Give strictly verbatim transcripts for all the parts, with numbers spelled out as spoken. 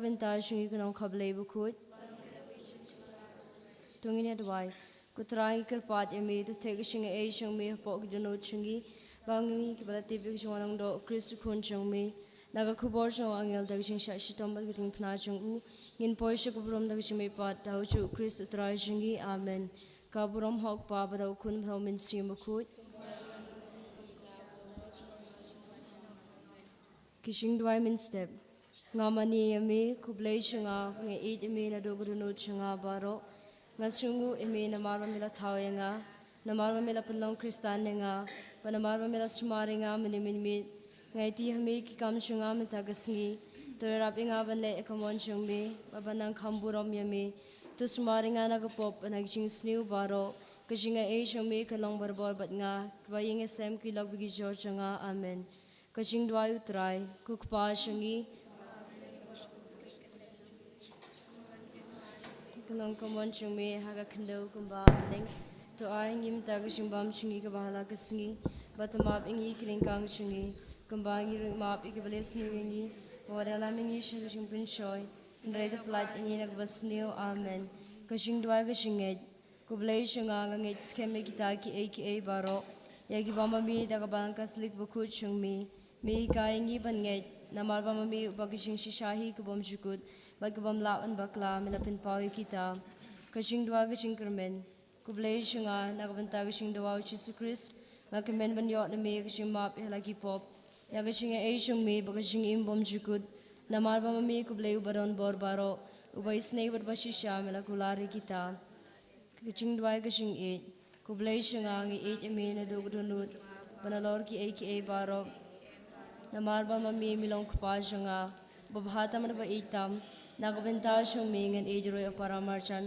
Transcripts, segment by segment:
bynta jong ngi, ka nong ka Blei bakhuid. To ngin ïa duwai. Ko Trai, ngi kyrpad ïa me, to theh ka jingai jong me hapoh ki dohnud jong ngi, ba ngi kiba la tip ïa ka jingwan langdoh u Khrist u Khun jong me. Na ka khubor jong u angel, da ka jingshah shitom bad ka diengphna jong u, ngin poi sha ka burom da ka jingmihpat, da u juh u Khrist u Trai jong ngi. Amen. Ka burom ha u Kpa bad ha u Khun bad ha u Mynsiem Bakhuid. Ki jingduwai mynstep. Nga mane ïa me, ko Blei jong nga, nga ïeit ïa me naduh ka dohnud jong nga baroh. Nga sngewnguh ïa me namar ba me la thaw ïa nga, namar ba me la pynlong Khristan ïa nga, bad namar ba me la sumar ïa nga mynne mynmiet. Nga aiti ha me ki kam jong nga mynta ka sngi. To ïarap ïa nga ban leh ïa ka mon jong me, bad ban nang kham burom ïa me. To sumar ïa nga na ka pop bad na ki jingsniew baroh. Ka jingai jong me kan long barabor bad nga, kiba ïeng ïasem kin lok bad ki jor jong nga. Amen. Ka jingduwai u Trai. Ko Kpa jong ngi, kan long ka mon jong me ha ka khyndew kumba ha bneng. To ai ha ngi mynta ka jingbam jong ngi kaba ha la ka sngi, bad to map ïa ngi ki ryngkang jong ngi, kumba ngi ruh ngi map ïa kiba leh sniew ïa ngi. Wat ïalam ïa ngi sha ka jingpynshoi, hynrei to pyllait ïa ngi na kaba sniew. Amen. Ka jingduwai ka jingngeit. Ko Blei jong nga, nga ngeit skhem ïa kita kiei kiei baroh, ïa kiba ma me da ka Balang Katholik bakhuid jong me, me hikai ïa ngi ban ngeit, namar ba ma me uba ka jingshisha hi ka bym jukut bad ka bym lah ban bakla, me la pynpaw ïa kita. Ka jingduwai ka jingkyrmen. Ko Blei jong nga, na ka bynta ka jingdawa u Jisu Khrist, nga kyrmen ban ïoh na me ka jingmap ïa la ki pop, ïa ka jingai jong me bad ka jingim bym jukut, namar ba ma me ko Blei uba don bor baroh, uba isynei bad ba shisha, me la kular ïa kita. Ka jingduwai ka jingïeit. Ko Blei jong nga, nga ïeit ïa me naduh ka dohnud, bad nalor kiei kiei baroh, namar ba ma me, me long Kpa jong nga, uba bha tam bad uba ïeit tam. Na ka bynta jong me ngan ïeit ruh ïa u para marjan,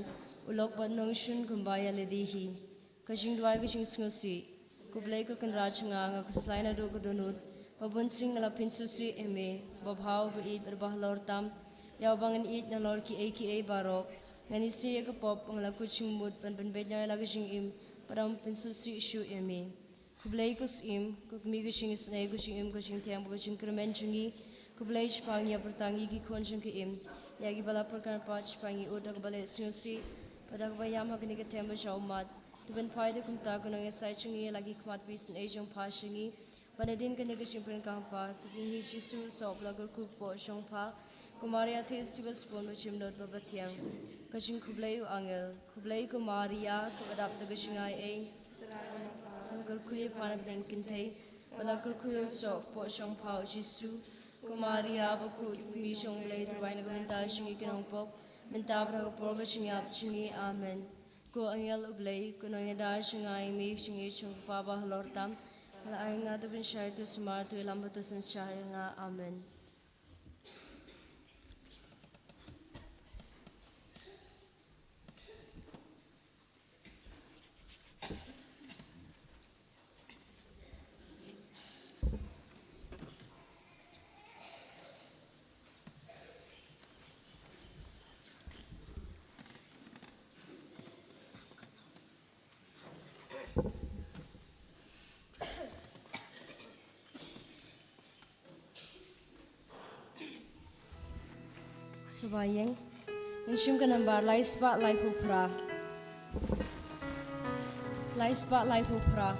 u lok bad nongshun kumba ïa lade hi. Ka jingduwai ka jingsngewsih. Ko Blei ko Kynrad jong nga, nga khuslai naduh ka dohnud ba bunsien nga la pynsngewsih ïa me, uba bha, uba ïeit bad uba halor tam, ïa uba ngan ïeit nalor kiei kiei baroh. Ngan isih ïa ka pop ba nga la kut jingmut ban pynbeit noh ïa la ka jingim, bad ym pynsngewsih shuh ïa me. Ko Blei ko Syiem, ko kmie ka jingisynei, ka jingim, ka jingthiang bad ka jingkyrmen jong ngi. Ko Blei, shipang ïa pyrta ngi ki khun jong ka im, ïa kiba la pyrkhat pat, shipang ïa ud da kaba leh sngewsih bad da kaba ïam ha kane ka them ba sha ummat. To pynphai da kumta ko nongïasaid jong ngi ïa la ki khmat ba isynei jong pha sha ngi, ba nadien kane ka jingpynkang pat, to pynïeng hi Jisu u soh ba la kyrkhu hapoh shongpha. Ko Maria Theisotti ba sbun, ba jemnud bad ba thiang. Ka jingkhublei u angel. Khublei ko Maria, kaba dap da ka jingaiei, ba la kyrkhu ïa pha na pdeng kynthei, ba la kyrkhu ïa u soh hapoh shongpha u Jisu. Ko Maria bakhuid, ko kmie jong u Blei, to duwai na ka bynta jong ngi ki nongpop, mynta bad ha ka por ka jingïap jong ngi. Amen. Ko angel u Blei, ko nongïada jong nga ïa me, ka jingïeit jong u Kpa ba halor tam, la ai ha nga, to pynshai, to sumar, to ïalam bad to synshar ïa nga. Amen. Sngewbha ïeng. Ngin shim ka nambar lai spah laiphew phra. Lai spah laiphew phra.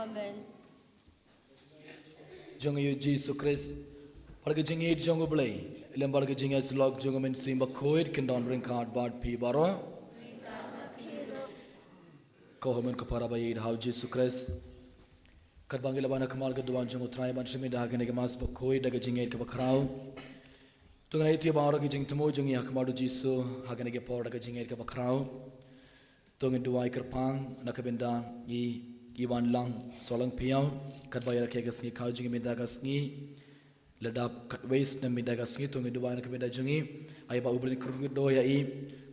Amen. Jong U Jisu Khrist, bad ka jingïeit jong U Blei, lem bad ka jingïasyllok jong U Mynsiem Bakhuid, kin don ryngkat bad phi baroh. Ko hynmen ko para ba ïeit ha U Jisu Khrist, katba ngi la wan ha khmat ka duwan jong U Trai ban shim ïa kane ka Mass Bakhuid da ka jingïeit kaba khraw, to ngin ïa ïa baroh ki jingthmu jong ngi ha khmat U Jisu ha kane ka por da ka jingïeit kaba khraw. To ngin duwai kyrpang na ka bynta i, i Wanlang Sohlangphiaw, katba ïa rakhe ka sngi khaw jong ngi mynta ka sngi. La dap katwei snem mynta ka sngi, to ngin duwai na ka bynta jong i. Ai ba U Blei un kyrkhu kyrdoh ïa i.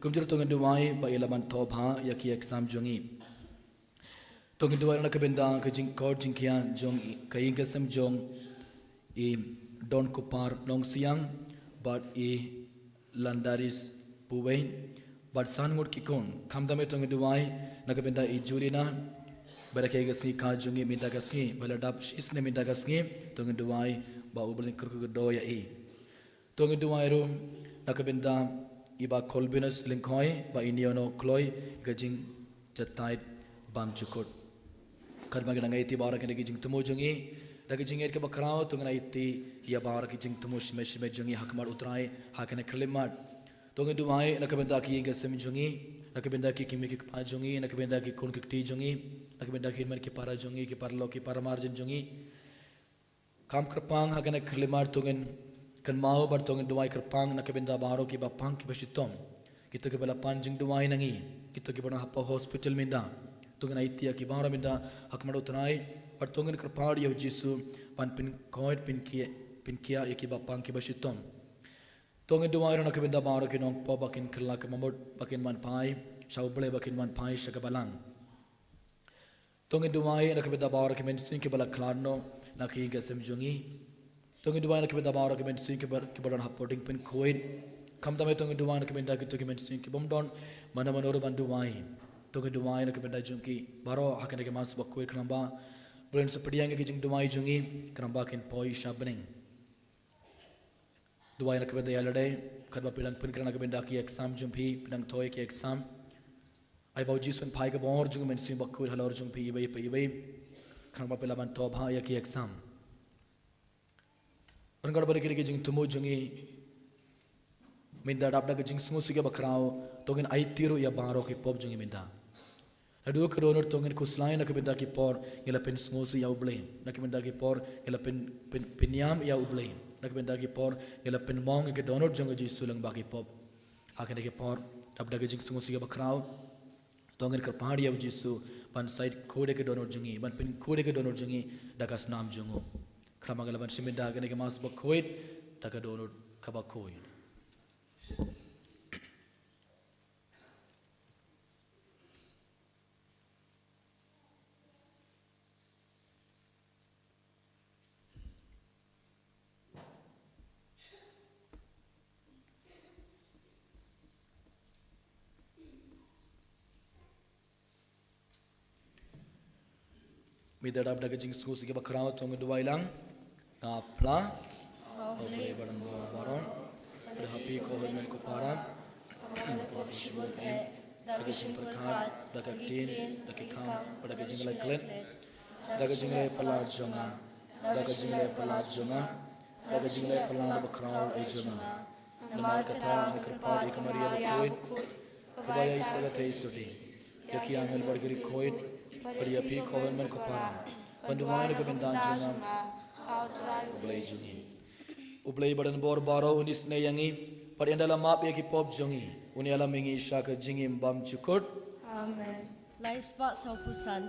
Kumjuh to ngin duwai ba i la ban thoh bha ïa ki exam jong i. To ngin duwai na ka bynta ka jingkhot jingkhia jong i, ka ïing ka sem jong i Donkupar Nongsiang, bad i Landaris Puwei, bad san ngut ki khun. Khamtam to ngin duwai na ka bynta i Julina, ba rakhe ka sngi khaw jong i mynta ka sngi, ba la dap shi snem mynta ka sngi, to ngin duwai ba U Blei un kyrkhu kyrdoh ïa i. To ngin duwai ruh na ka bynta i Bah Colbinus Lyngkhoi, Bah Iniono Kloi, ka jingjatai bymjukut. Katba ngi dang ïa ïa baroh kine ki jingthmu jong ngi da ka jingïeit kaba khraw, to ngin ïa ïa baroh ki jingthmu shimet shimet jong ngi ha khmat U Trai ha kane ka khyllipmat. To ngin duwai na ka bynta ki ïing ki sem jong ngi, na ka bynta ki kmie ki kpa jong ngi, na ka bynta ki khun ki kti jong ngi, na ka bynta ki hynmen ki para jong ngi, ki paralok ki paramarjan jong ngi. Kham kyrpang ha kane ka khyllipmat to ngin kynmaw bad to ngin duwai kyrpang na ka bynta baroh kiba pang kiba shitom. Kito kiba la pan jingduwai na ngi, kito kiba don hapoh hospital mynta. To ngin ïa ïa ki baroh mynta ha khmat U Trai, bad to ngin kyrpad ïa U Jisu ban pynkhuid pynkhia, pynkhia ïa kiba pang kiba shitom. To ngin duwai ruh na ka bynta baroh ki nongpop ba kin kylla ka mamut, ba kin wan phai sha U Blei, ba kin wan phai sha ka balang. To ngin duwai na ka bynta baroh ki mynsiem kiba la khlad noh na ki ïing ki sem jong ngi. To ngin duwai na ka bynta baroh ki mynsiem kiba, kiba don hapoh diengpynkhuid. Khamtam to ngin duwai na ka bynta kito ki mynsiem ki bym don mano mano ruh ban duwai. To ngin duwai na ka bynta jong ki baroh ha kane ka Mass Bakhuid, khnang ba U Blei un sa pdiang ïa ki jingduwai jong ngi, khnang ba kin poi sha bneng. Duwai na ka bynta ïa lade, katba phi dang pynkhreh na ka bynta ki exam jong phi, phi dang thoh ïa ki exam. Ai ba U Jisu un phai ka bor jong U Mynsiem Bakhuid halor jong phi iwei pa iwei, khnang ba phi lah ban thoh bha ïa ki exam. Ryngkat bad kine ki jingthmu jong ngi mynta, dap da ka jingsngewsih kaba khraw, to ngin aiti ruh ïa baroh ki pop jong ngi mynta. Naduh ka dohnud to ngin khuslai na ka bynta ki por ngi la pynsngewsih ïa U Blei, na ka bynta ki por ngi la pyn, pyn, pynïam ïa U Blei, na ka bynta ki por ngi la pynmong ïa ka dohnud jong U Jisu lyngba ki pop. Ha kine ki por, dap da ka jingsngewsih kaba khraw, to ngin kyrpad ïa U Jisu ban sa ïoh khuid ïa ka dohnud jong ngi, ban pynkhuid ïa ka dohnud jong ngi da ka snam jong u. Khnang ba ngi lah ban shim ïa kane ka Mass Bakhuid da ka dohnud kaba khuid. Mynta dap da ka jingsngewsih kaba khraw, to ngin duwai lang. Nga phla, O Blei Badan bor baroh, bad ha phi ko hynmen ko para, ko shibun eh, da ka jingpyrkhat, da ka ktien, da ki kam, bad da ka jingleh klet, da ka jingleh palat jong nga, da ka jingleh palat jong nga, da ka jingleh palat ba khraw eh jong nga. Namar kata nga kyrpad ïa ka Maria bakhuid, kaba ïa i sa ka thei sudi, ïa ki angel bad ki riewkhuid, bad ïa phi ko hynmen ko para, ban duwai na ka bynta jong nga ha U Trai U Blei jong ngi. U Blei Badan bor baroh un isynei ïa ngi, bad ynda la map ïa ki pop jong ngi, un ïalam ïa ngi sha ka jingim bymjukut. Amen. Lai spah sawphew san.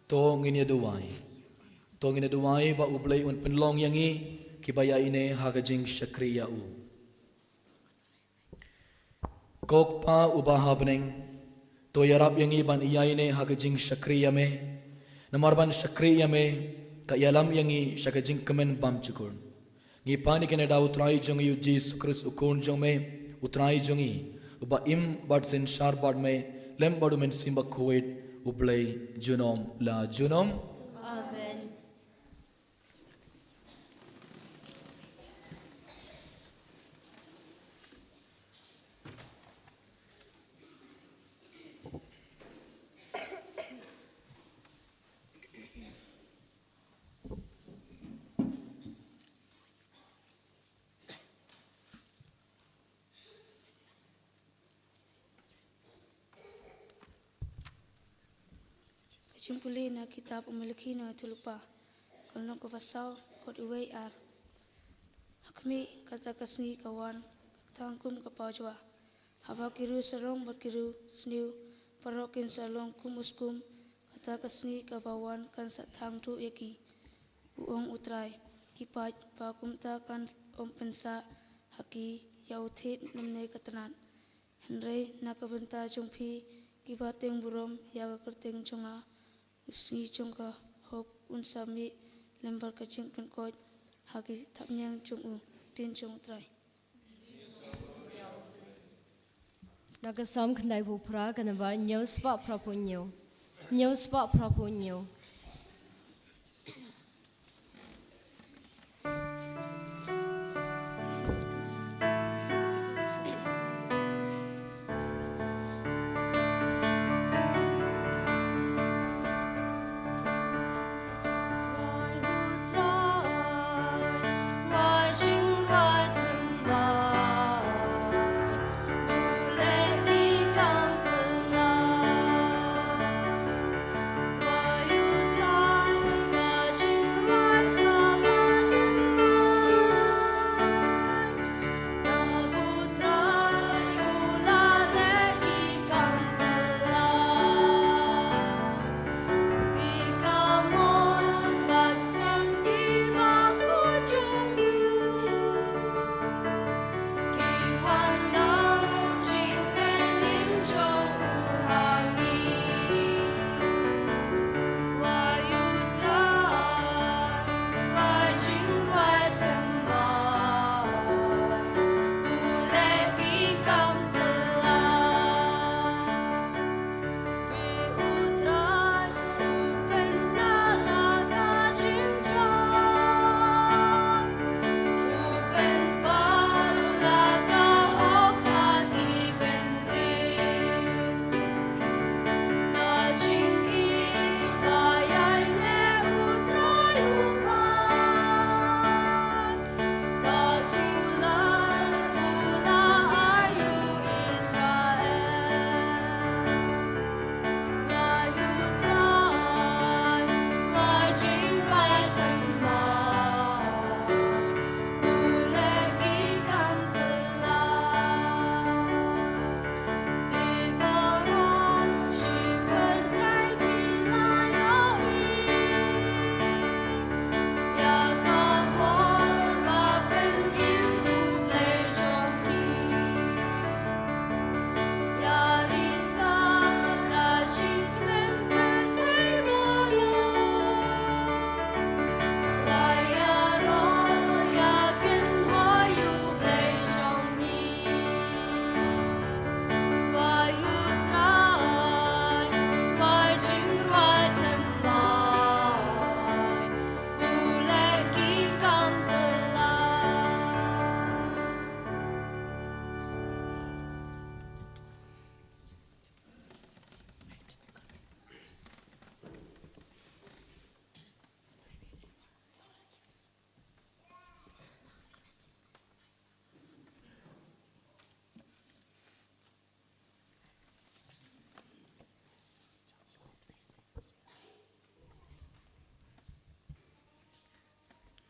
To ngin ïa duwai. To ngin ïa duwai ba U Blei un pynlong ïa ngi kiba ïaineh ha ka jingshakri ïa u. Ko Kpa uba ha bneng, to ïarap ïa ngi ban ïaineh ha ka jingshakri ïa me. Namar ban shakri ïa me ka ïalam ïa ngi sha ka jingkmen bymjukut. Ngi pan ïa kane da U Trai jong ngi U Jisu Khrist U Khun jong me, U Trai jong ngi, uba im bad synshar bad me lem bad U Mynsiem Bakhuid, U Blei junom la junom. Amen. Ka jingpule na kitab U Malakhi na u lypa, ka lynnong kaba saw, dkhot uwei ar. Ha khmih, kata ka sngi ka wan, ka ktang kum ka pawjwa. Haba ki riewsarong bad ki riewsniew baroh kin sa long kum u skum, kata ka sngi kaba wan kan sa thang thuh ïa ki, u ong U Trai. Ki paid, ba kumta kan ym pynsah ha ki ïa u thied lymne ka tnat. Hynrei na ka bynta jong phi kiba teng burom ïa ka kyrteng jong nga, u sngi jong ka hok un sa mih lem bad ka jingpynkoit ha ki thapniang jong u. Ktien jong U Trai. Na ka Salm khyndaiphew phra, ka nambar hynñiew spah phraphew hynñiew. Hynñiew spah phraphew hynñiew.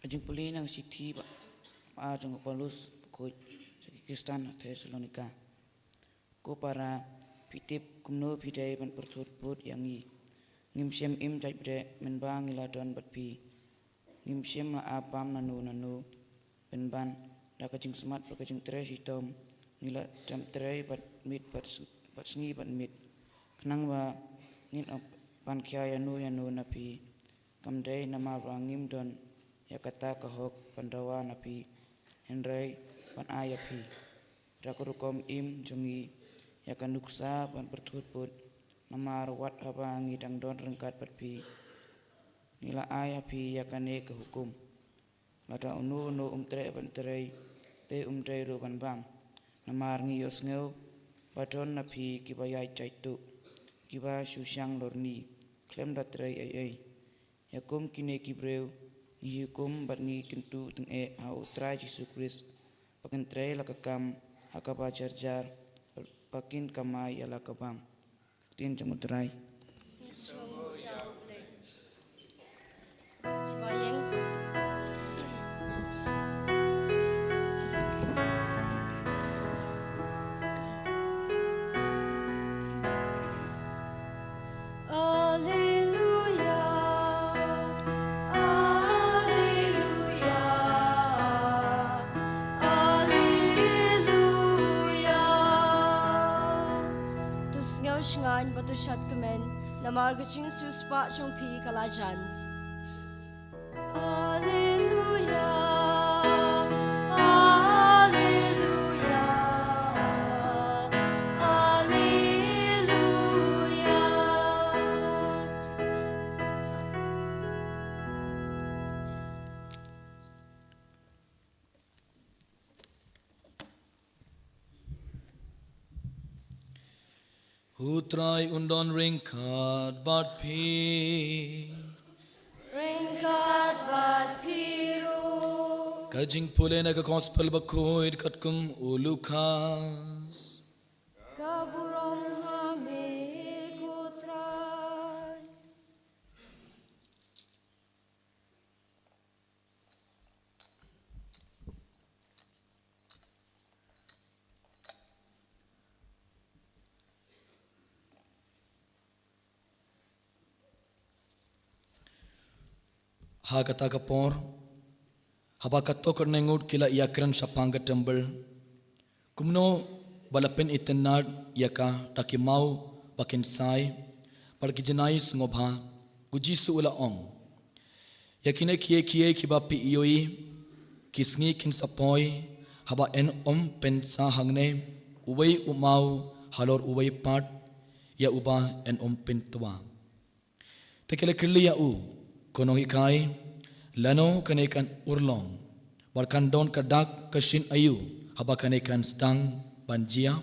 Ka jingpule na ka shithi ba, ba jong u Paulus bakhuid sha ki Khristan ha Thessalonika. Ko para, phi tip kumno phi dei ban pyrthut bud ïa ngi. Ngim shym im jait bret mynba ngi la don bad phi. Ngim shym la ap bam nano nano pynban. Da ka jingsmat bad ka jingtrei shitom ngi la trei bad miet bad s-, bad sngi bad miet. Khnang ba ngin ym pan khia ïano ïano na phi. Kam dei namar ba ngim don ïa kata ka hok ban dawa na phi, hynrei ban ai ïa phi. Da ka rukom im jong ngi ïa ka nuksa ban pyrthut put, namar wat haba ngi dang don ryngkat bad phi, ngi la ai ïa phi ïa kane ka hukum. Lada uno uno um treh ban trei, te um dei ruh ban bam. Namar ngi ïohsngew ba don na phi kiba ïai jait tuh, kiba shu shang lorni khlem da trei ei ei. Ïa kum kine ki briew ngi hukum bad ngi kyntu tyngeh ha U Trai Jisu Khrist ba kin trei la ka kam ha kaba jar jar, ba kin kamai ïa la ka bam. Ktien jong U Trai. Alleluia, alleluia, alleluia. To sngew shngaiñ bad to shad kmen, namar ka jingsiewspah jong phi ka la jan. Alleluia, alleluia, alleluia. U Trai un don ryngkat bad phi. Ryngkat bad phi ruh. Ka jingpule na ka Gospel bakhuid katkum u Lukas. Ka burom ha me ko Trai. Ha kata ka por, haba katto katne ngut ki la ïakren shaphang ka templ, kumno ba la pynitynnad ïa ka da ki maw ba kin sai bad ki jngai sngewbha, u Jisu u la ong, ïa kine kiei kiei kiba phi ïohi, ki sngi kin sa poi, haba yn ym pynsa hangne uwei u maw halor uwei pat ïa uba yn ym pyntwa. Te ki la kylli ïa u, ko nonghikai, lano kane kan urlong, bad kan don ka dak ka shin aïu haba kane kan sdang ban jia?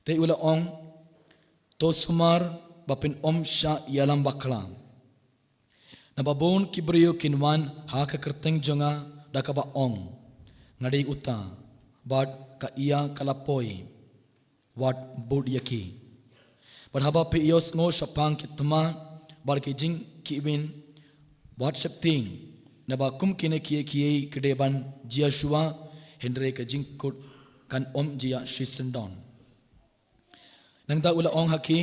Te u la ong, to sumar ba phin ym shah ïalam bakla. Naba bun ki briew kin wan ha ka kyrteng jong nga da kaba ong, nga dei uta, bad ka ïa ka la poi, wat bud ïa ki. Bad haba phi ïohsngew shaphang ki thma bad ki jingkhihwin, wat sheptieng, naba kum kine kiei kiei ki dei ban jia shuwa, hynrei ka jingkut kan ym jia shisyndon. Nangta u la ong ha ki,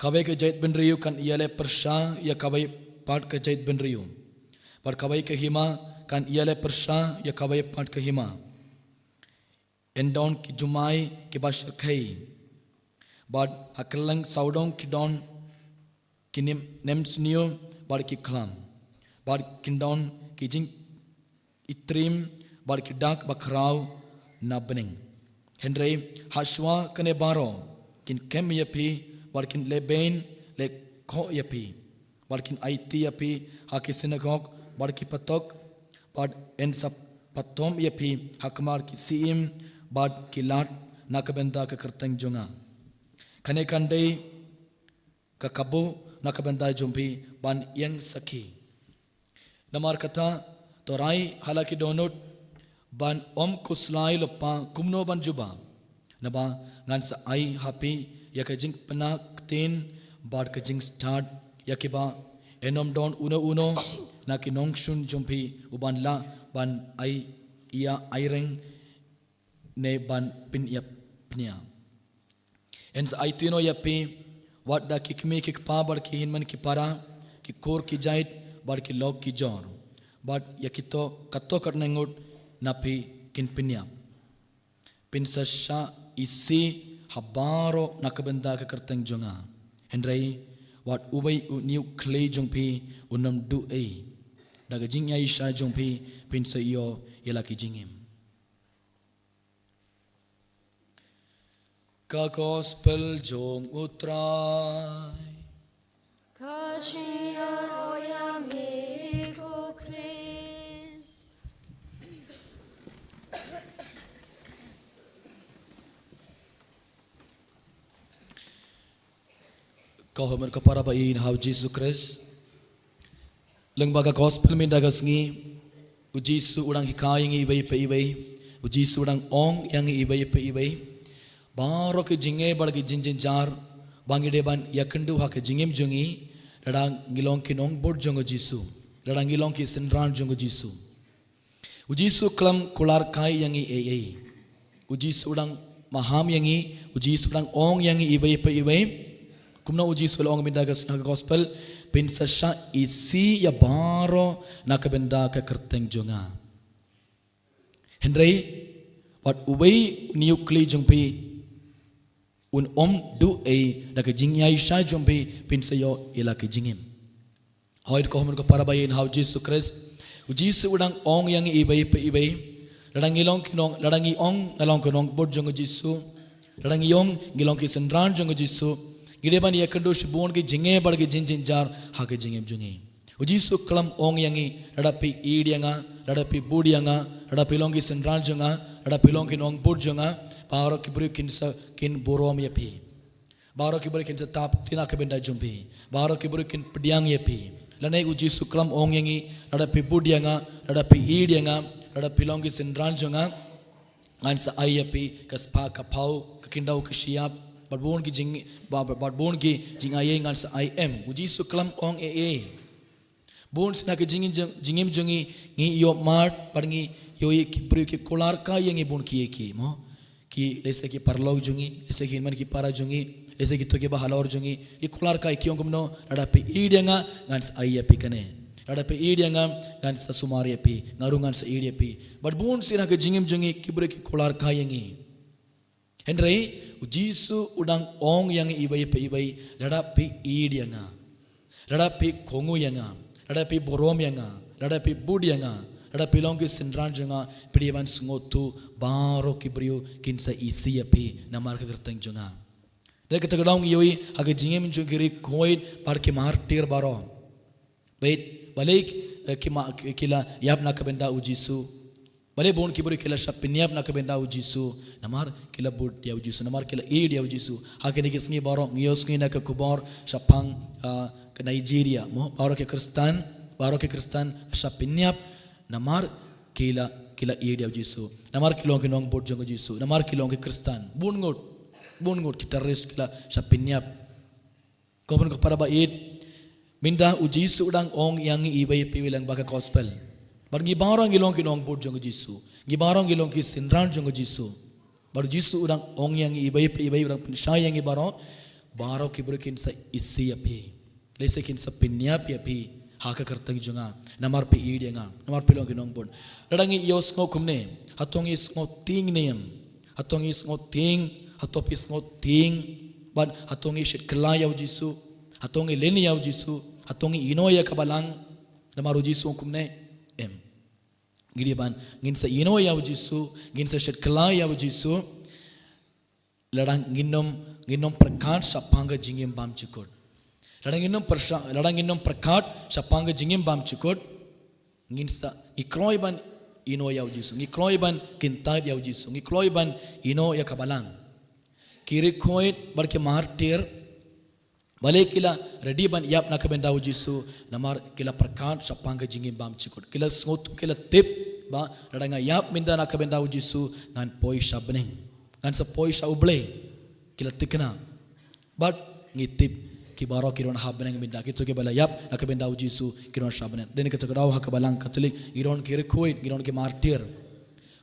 kawei ka jaitbynriew kan ïaleh pyrshah ïa kawei pat ka jaitbynriew, bad kawei ka hima kan ïaleh pyrshah ïa kawei pat ka hima. Yn don ki jumai kiba shyrkhei, bad ha kylleng sawdong ki don ki nym, nym sniew bad ki khlam, bad kin don ki jing itriem bad ki dak bakhraw na bneng. Hynrei ha shuwa kane baroh kin kem ïa phi bad kin lehbeiñ lehkhoh ïa phi, bad kin aiti ïa phi ha ki synagog bad ki patok, bad yn sa pathom ïa phi hakhmat ki syiem bad ki lad na ka bynta ka kyrteng jong nga. Kane kan dei ka kabu na ka bynta jong phi ban ïeng sakhi. Namar kata, to rai ha la ki dohnud ban ym khuslai lypa kumno ban jubab. Naba ngan sa ai ha phi ïa ka jingpynah ktien bad ka jingstad, ïa kiba yn ym don uno uno na ki nongshun jong phi uban lah ban ai ïa aireng ne ban pynïap pynïap. Yn sa aiti noh ïa phi wat da ki kmie ki kpa bad ki hynmen ki para, ki kur ki jait bad ki lok ki jor. Bad ïa kito katto katne ngut na phi kin pynïap. Phin sa shah isih ha baroh na ka bynta ka kyrteng jong nga. Hynrei wat uwei une u khlieh jong phi un ym duh ei. Da ka jingïaishah jong phi phin sa ïoh ïa la ki jingim. Ka Gospel jong U Trai. Ka jingïaroh ïa me ko Khrist. Ko hynmen ko para ba ïeit ha U Jisu Khrist. Lyngba ka Gospel mynta ka sngi, U Jisu u dang hikai ïa ngi iwei pa iwei. U Jisu u dang ong ïa ngi iwei pa iwei. Baroh ki jingeh bad ki jingjynjar ba ngi dei ban ïakynduh ha ka jingim jong ngi, lada ngi long ki nongbud jong U Jisu, lada ngi long ki synran jong U Jisu. U Jisu u khlem kular kai ïa ngi ei ei. U Jisu u dang maham ïa ngi, U Jisu u dang ong ïa ngi iwei pa iwei. Kumno U Jisu u la ong mynta ka Gospel, phin sa shah isih ïa baroh na ka bynta ka kyrteng jong nga. Hynrei wat uwei une u khlieh jong phi un ym duh ei, da ka jingïaishah jong phi phin sa ïoh ïa la ka jingim. Hooid ko hynmen ko para ba ïeit ha U Jisu Khrist. U Jisu u dang ong ïa ngi iwei pa iwei. Lada ngi long ki nong, lada ngi ong nga long ki nongbud jong U Jisu, lada ngi ong ngi long ki synran jong U Jisu, ngi dei ban ïakynduh shibun ki jingeh bad ki jingjynjar ha ka jingim jong ngi. U Jisu u khlem ong ïa ngi, lada phi ïeit ïa nga, lada phi bud ïa nga, lada phi long ki synran jong nga, lada phi long ki nongbud jong nga, baroh ki briew kin sa, kin burom ïa phi. Baroh ki briew kin sa tap kti na ka bynta jong phi. Baroh ki briew kin pdiang ïa phi. Lane U Jisu u khlem ong ïa ngi, lada phi bud ïa nga, lada phi ïeit ïa nga, lada phi long ki synran jong nga, ngan sa ai ïa phi ka spah ka phew, ka khyndew ka shyiap, bad bun ki jing, ba, ba, bad bun ki jingai ei ngan sa ai, em. U Jisu u khlem ong ei ei. Bun sien ha ka jingim jong, jingim jong ngi, ngi ïoh mad bad ngi ïohi ki briew ki kular kai ïa ngi bun kiei kiei mo. Ki lehse ki paralok jong ngi, lehse ki hynmen ki para jong ngi, lehse kito kiba halor jong ngi, ki kular kai ki ong kumno, lada phi ïeit ïa nga ngan sa ai ïa phi kane. Lada phi ïeit ïa nga ngan sa sumar ïa phi, nga ruh ngan sa ïeit ïa phi. Bad bun sien ha ka jingim jong ngi ki briew ki kular kai ïa ngi. Hynrei U Jisu u dang ong ïa ngi iwei pa iwei, lada phi ïeit ïa nga, lada phi kohnguh ïa nga, lada phi burom ïa nga, lada phi bud ïa nga, lada phi long ki synran jong nga, phi dei ban sngewthuh baroh ki briew kin sa isih ïa phi namar ka kyrteng jong nga. Dei kata ka daw ngi ïohi ha ka jingim jong ki riewkhuid bad ki martir baroh. Bad balei, eh, ki ma, ki la ïap na ka bynta U Jisu. Balei bun ki briew ki la shah pynïap na ka bynta U Jisu. Namar ki la bud ïa U Jisu, namar ki la ïeit ïa U Jisu. Ha kine ki sngi baroh ngi ïohsngew na ka khubor shaphang, ah, ka Nigeria mo, baroh ki Khristan, baroh ki Khristan shah pynïap namar ki la, ki la ïeit ïa U Jisu. Namar ki long ki nongbud jong U Jisu, namar ki long ki Khristan. Bun ngut, bun ngut ki terrorist ki la shah pynïap. Ko hynmen ko para ba ïeit, mynta U Jisu u dang ong ïa ngi iwei pa iwei lyngba ka Gospel. Bad ngi baroh ngi long ki nongbud jong U Jisu. Ngi baroh ngi long ki synran jong U Jisu. Bad U Jisu u dang ong ïa ngi iwei pa iwei, u dang pynshai ïa ngi baroh. Baroh ki briew kin sa isih ïa phi. Lehse kin sa pynïap ïa phi ha ka kyrteng jong nga. Namar phi ïeit ïa nga, namar phi long ki nongbud. Lada ngi ïohsngew kumne, hato ngi sngewtieng ne em? Hato ngi sngewtieng, hato phi sngewtieng? Bad hato ngi shit kylla ïa U Jisu? Hato ngi len ïa U Jisu? Hato ngi ïehnoh ïa ka balang? Namar U Jisu u ong kumne, em. Ngi dei ban, ngin sa ïehnoh ïa U Jisu, ngin sa shit kylla ïa U Jisu. Lada ngin ym, ngin ym pyrkhat shaphang ka jingim bymjukut. Lada ngin ym pyrsa-, lada ngin ym pyrkhat shaphang ka jingim bymjukut. Ngin sa, ngi kloi ban ïehnoh ïa U Jisu, ngi kloi ban kyntait ïa U Jisu, ngi kloi ban ïehnoh ïa ka balang. Ki riewkhuid bad ki martir, balei ki la ready ban ïap na ka bynta U Jisu? Namar ki la pyrkhat shaphang ka jingim bymjukut. Ki la sngewthuh, ki la tip ba lada nga ïap mynta na ka bynta U Jisu, ngan poi sha bneng, ngan sa poi sha U Blei. Ki la thikna. Bad ngi tip ki baroh ki don ha bneng mynta, kito kiba la ïap na ka bynta U Jisu ki don sha bneng. Dei na kata ka daw ha ka balang Katholik ngi don ki riewkhuid, ngi don ki martir.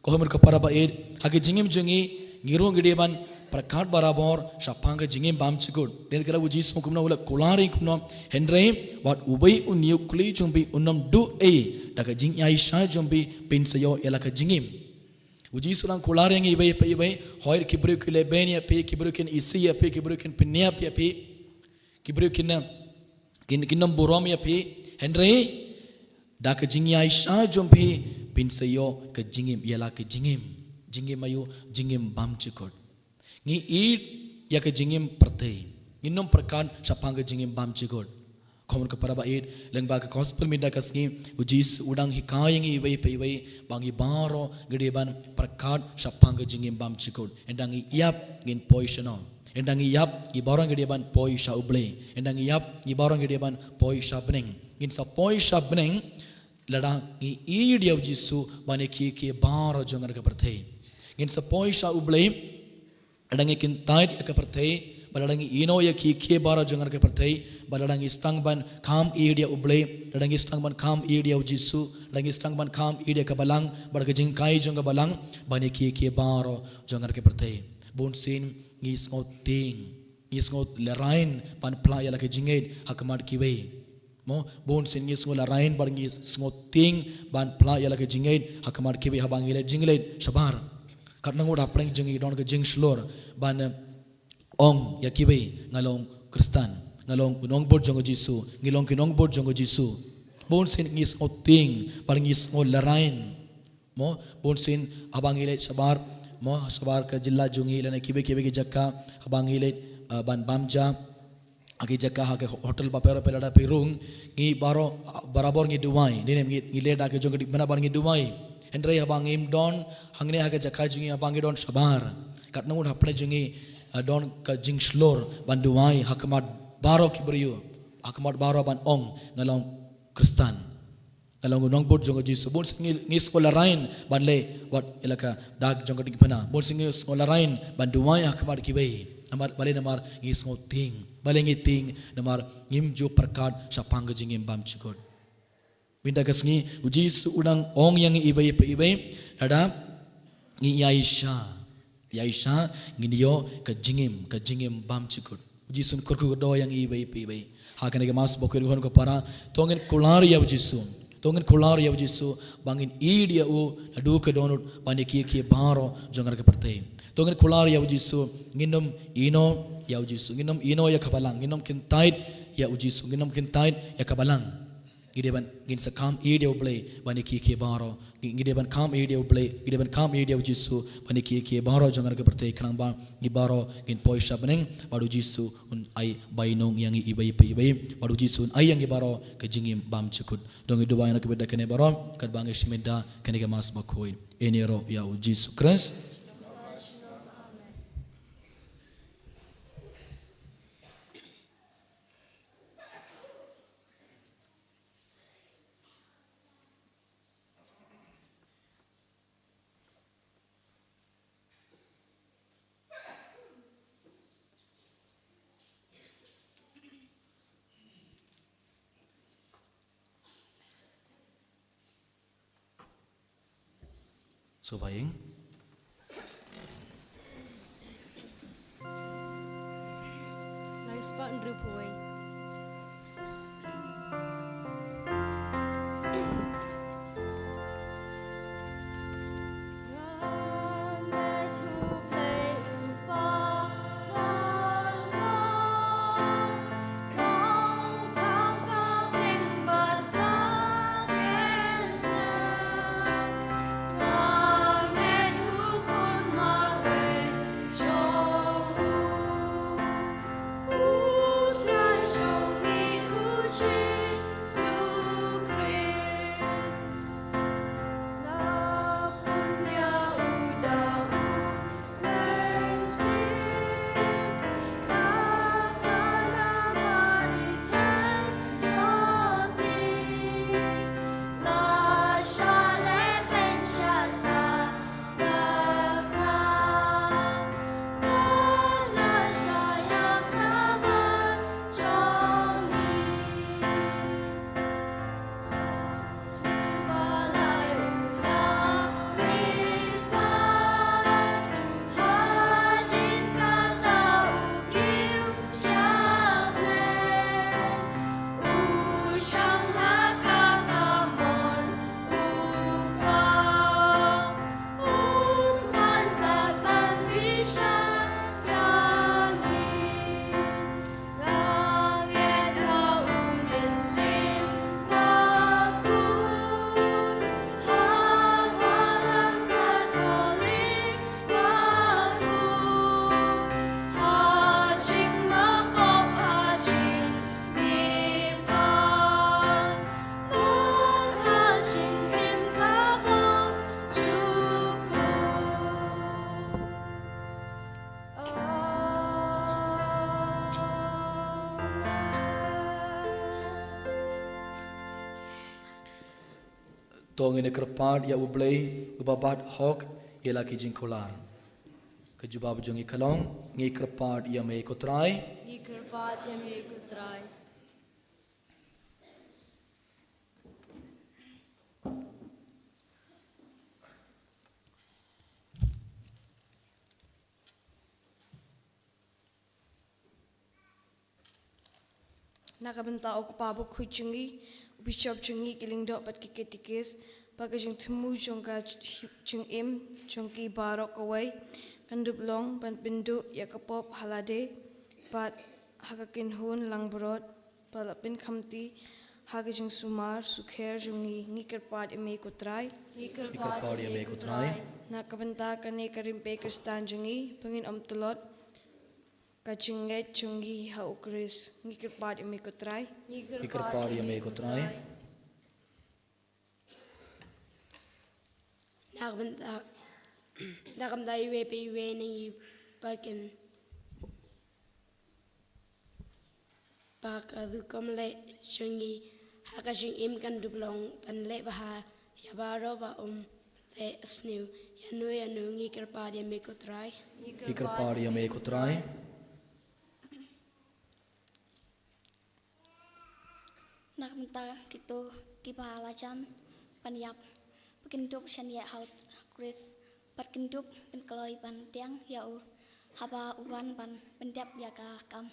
Ko hynmen ko para ba ïeit, ha ka jingim jong ngi, ngi ruh ngi dei ban pyrkhat barabor shaphang ka jingim bymjukut. Dei na kata u Jisu kumno u la kular ïa ngi kumno, hynrei wat uwei u nongkylli jong phi un ym duh ei da ka jingïaishah jong phi phin sa ïoh ïa la ka jingim. U Jisu u dang kular ïa ngi iwei pa iwei, hooid ki briew ki lehbeiñ ïa phi, ki briew kin isih ïa phi, ki briew kin pynïap ïa phi, ki briew kin, kin, kin ym burom ïa phi, hynrei da ka jingïaishah jong phi phin sa ïoh ka jingim, ïa la ka jingim. Jingim aïu? Jingim bymjukut. Ngi ïeit ïa ka jingim pyrthei. Ngin ym pyrkhat shaphang ka jingim bymjukut. Kumno ka para ba ïeit, lyngba ka gospel mynta ka sngi, u Jisu u dang hikai ïa ngi iwei pa iwei ba ngi baroh ngi dei ban pyrkhat shaphang ka jingim bymjukut. Ynda ngi ïap ngin poi shano? Ynda ngi ïap ngi baroh ngi dei ban poi sha U Blei. Ynda ngi ïap ngi baroh ngi dei ban poi sha bneng. Ngin sa poi sha bneng lada ngi ïeit ïa u Jisu ban ïa kiei kiei baroh jong ka pyrthei. Ngin sa poi sha U Blei lada ngi kyntait ïa ka pyrthei, bad lada ngi ïehnoh ïa kiei kiei baroh jong ka pyrthei, bad lada ngi sdang ban kham ïeit ïa U Blei, lada ngi sdang ban kham ïeit ïa u Jisu, lada ngi sdang ban kham ïeit ïa ka Balang bad ka jinghikai jong ka Balang ban ïa kiei kiei baroh jong ka pyrthei. Bunsien ngi sngewtieng, ngi sngewlehraiñ ban phla ïa la ka jingngeit ha khmat kiwei. Mo, bunsien ngi sngewlehraiñ bad ngi sngewtieng ban phla ïa la ka jingngeit ha khmat kiwei haba ngi leit jingleit shabar. Katno ngut hapdeng jong ngi don ka jingshlur ban, eh, ong ïa kiwei, nga long Khristan, nga long u nongbud jong u Jisu, ngi long ki nongbud jong u Jisu. Bunsien ngi sngewtieng bad ngi sngewlehraiñ. Mo, bunsien haba ngi leit shabar, mo, shabar ka jylla jong ngi lane kiwei kiwei ki jaka, haba ngi leit, eh, ban bam ja ha ki jaka, ha ki hotel, bapher bapher lada phi rung, ngi baroh, barabor ngi duwai. Ngi, ngi, ngi leit da ki jong ka dikphna bad ngi duwai. Hynrei haba ngim don hangne ha ka jaka jong ngi, haba ngi don shabar, katno ngut hapdeng jong ngi, eh, don ka jingshlur ban duwai ha khmat baroh ki briew, ha khmat baroh ban ong, nga long Khristan, nga long u nongbud jong u Jisu. Bunsien ngi, ngi sngewlehraiñ ban leit wat ïa la ka dak jong ka dikphna. Bunsien ngi sngewlehraiñ ban duwai ha khmat kiwei. Namar, balei? Namar ngi sngewtieng. Balei ngi tieng? Namar ngim ju pyrkhat shaphang ka jingim bymjukut. Mynta ka sngi u Jisu u dang ong ïa ngi iwei pa iwei, lada ngi ïaishah, ïaishah, ngin ïoh ka jingim, ka jingim bymjukut. U Jisu un kyrkhu kyrdoh ïa ngi iwei pa iwei. Ha kane ka Mass Bakhuid, ko khun ko para, to ngin kular ïa u Jisu. To ngin kular ïa u Jisu ba ngin ïeit ïa u naduh ka dohnud ban ïa kiei kiei baroh jong ka pyrthei. To ngin kular ïa u Jisu, ngin ym ïehnoh ïa u Jisu, ngin ym ïehnoh ïa ka Balang, ngin ym kyntait ïa u Jisu, ngin ym kyntait ïa ka Balang. Ngi dei ban, ngin sa kham ïeit ïa U Blei ban ïa kiei kiei baroh. Ngi, ngi dei ban kham ïeit ïa U Blei, ngi dei ban kham ïeit ïa u Jisu ban ïa kiei kiei baroh jong ka pyrthei, khnang ba ngi baroh ngin poi sha bneng, bad u Jisu un ai bainong ïa ngi iwei pa iwei, bad u Jisu un ai ïa ngi baroh ka jingim bymjukut. To ngin duwai na ka bynta kane baroh, katba ngi shim da kane ka Mass Bakhuid. Ïaroh ïa u Jisu Khrist. Sngewbha ïing. Lai spah hynriewphew wei. To ngin ïa kyrpad ïa U Blei uba bat hok ïa la ki jingkular. Ka jubab jong ngi ka long, ngi kyrpad ïa me ko Trai. Ngi kyrpad ïa me ko Trai. Na ka bynta u kpa bakhuid jong ngi, u bishop jong ngi, ki lyngdoh bad ki katikis, ba ka jingthmu jong ka jingim jong ki baroh kawei kan dup long ban pynduh ïa ka pop ha lade bad ha ka kynhun langbrot, ba la pynkhamti ha ka jingsumar sukher jong ngi. Ngi kyrpad ïa me ko Trai. Ngi kyrpad ïa me ko Trai. Na ka bynta kane ka rympei Khristan jong ngi, ba ngin ym tlot ka jingngeit jong ngi ha U Khrist. Ngi kyrpad ïa me ko Trai. Ngi kyrpad ïa me ko Trai. Na ka bynta, na ka bynta iwei pa iwei na ngi, ba kin, ba ka rukom leh jong ngi ha ka jingim kan dup long ban leh bha ïa baroh ba ym leh sniew ïano ïano. Ngi kyrpad ïa me ko Trai. Ngi kyrpad ïa me ko Trai. Na ka bynta kito kiba la jan ban ïap, ba kin dup shaniah ha U Khrist, bad kin dup pynkloi ban pdiang ïa u haba u wan ban pyndep ïa ka kam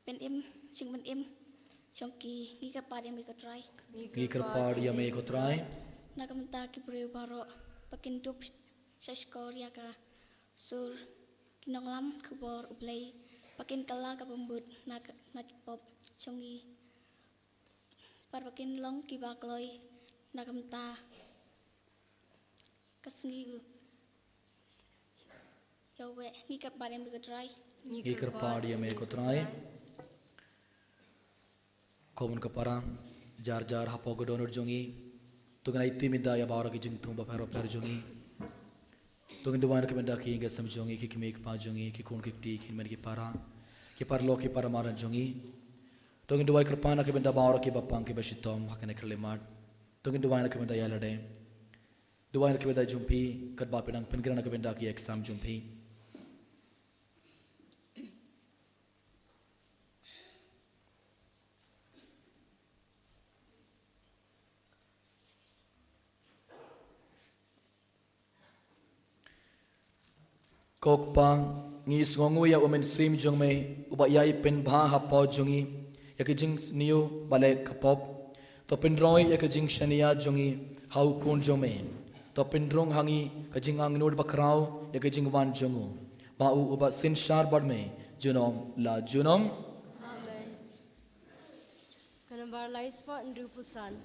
pynim, jingpynim jong ki. Ngi kyrpad ïa me ko Trai. Ngi kyrpad ïa me ko Trai. Na ka bynta ki briew baroh, ba kin dup shahshkor ïa ka sur ki nonglam khubor U Blei, ba kin kylla ka bumbud na ka, na ki pop jong ngi, bad ba kin long kiba kloi na ka bynta ka sngi u ïaweh. Ngi kyrpad ïa me ko Trai. Ngi kyrpad ïa me ko Trai. Ko mon ko para, jar jar hapoh ka dohnud jong ngi, to ngin aiti mynta ïa baroh ki jingthmu bapher bapher jong ngi. To ngin duwai na ka bynta ki ïing ki sem jong ngi, ki kmie ki kpa jong ngi, ki khun ki kti, ki hynmen ki para, ki paralok ki para marjan jong ngi. To ngin duwai kyrpad na ka bynta baroh kiba pang kiba shitom ha kane ka khyllipmat. To ngin duwai na ka bynta ïa lade. Duwai na ka bynta jong phi, katba phi dang pynkhreh na ka bynta ki exam jong phi. Ko Kpa, ngi sngewnguh ïa u Mynsiem jong me, uba ïai pynbha hapoh jong ngi ïa ka jingsniew bad leh ka pop. To pynroi ïa ka jingshaniah jong ngi ha u Khun jong me. To pynrung ha ngi ka jingangnud bakhraw ïa ka jingwan jong u, ba u uba synshar bad me junom la junom. Amen. Ka nambar lai spot hynriewphew san.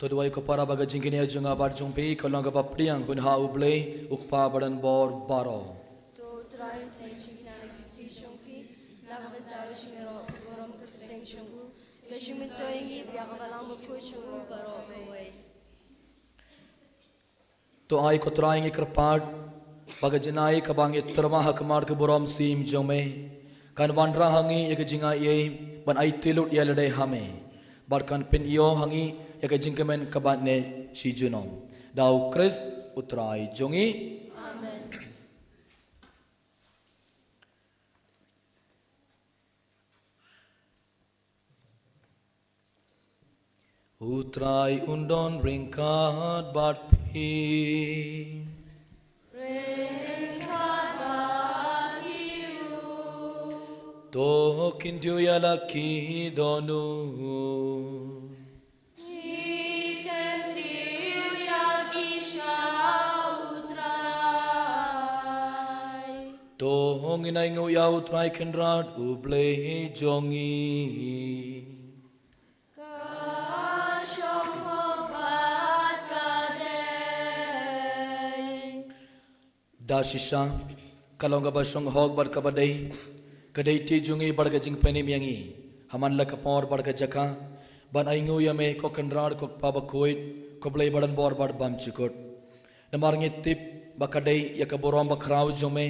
To duwai ko para ba ka jingkñia jong nga bad jong phi ka long kaba pdiang hun ha U Blei, U Kpa badonbor baroh. To U Trai un ai jingkñia na ki kti jong phi, na ka bynta ka jingïaroh ka burom ka kyrteng jong u, ka jingmyntoi ïa ngi ïa ka balang bakhuid jong u baroh kawei. To ai ko Trai ngi kyrpad ba ka jingai kaba ngi tyrwa ha khmat ka burom sim jong me kan wanrah ha ngi ïa ka jingai ei ban aiti lut ïa lade ha me, bad kan pynïoh ha ngi ïa ka jingkmen kaba neh shi junom. Da U Khrist U Trai jong ngi. Amen. U Trai un don ryngkat bad phi. Ryngkat bad phi ruh. To kin duh ïa la ki dohnud. Ngi kyntiew ïa ki sha U Trai. To ngin ainguh ïa U Trai Kynrad U Blei jong ngi. Ka shong hok bad ka dei. Da shisha ka long kaba shong hok bad kaba dei, ka dei ti jong ngi bad ka jingpynim ïa ngi ha man la ka por bad ka jaka ban ainguh ïa me ko Kynrad ko Kpa bakhuid, ko Blei badonbor bad bymjukut. Namar ngi tip ba ka dei ïa ka burom bakhraw jong me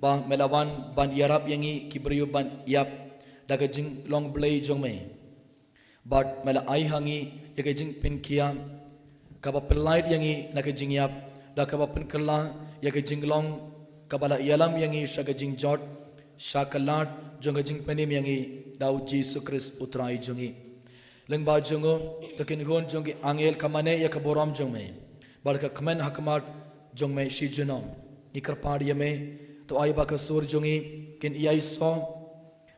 ba me la wan ban ïarap ïa ngi ki briew ban ïap da ka jinglong Blei jong me. Bad me la ai ha ngi ïa ka jingpynkhia kaba pynlait ïa ngi na ka jingïap, da kaba pynkylla ïa ka jinglong kaba la ïalam ïa ngi sha ka jingjot, sha ka lad jong ka jingpynim ïa ngi da U Jisu Khrist U Trai jong ngi. Lyngba jong u, ka kynhun jong ki angel ka mane ïa ka burom jong me bad ka kmen ha khmat jong me shi junom. Ngi kyrpad ïa me, to ai ba ka sur jong ngi kin ïai soh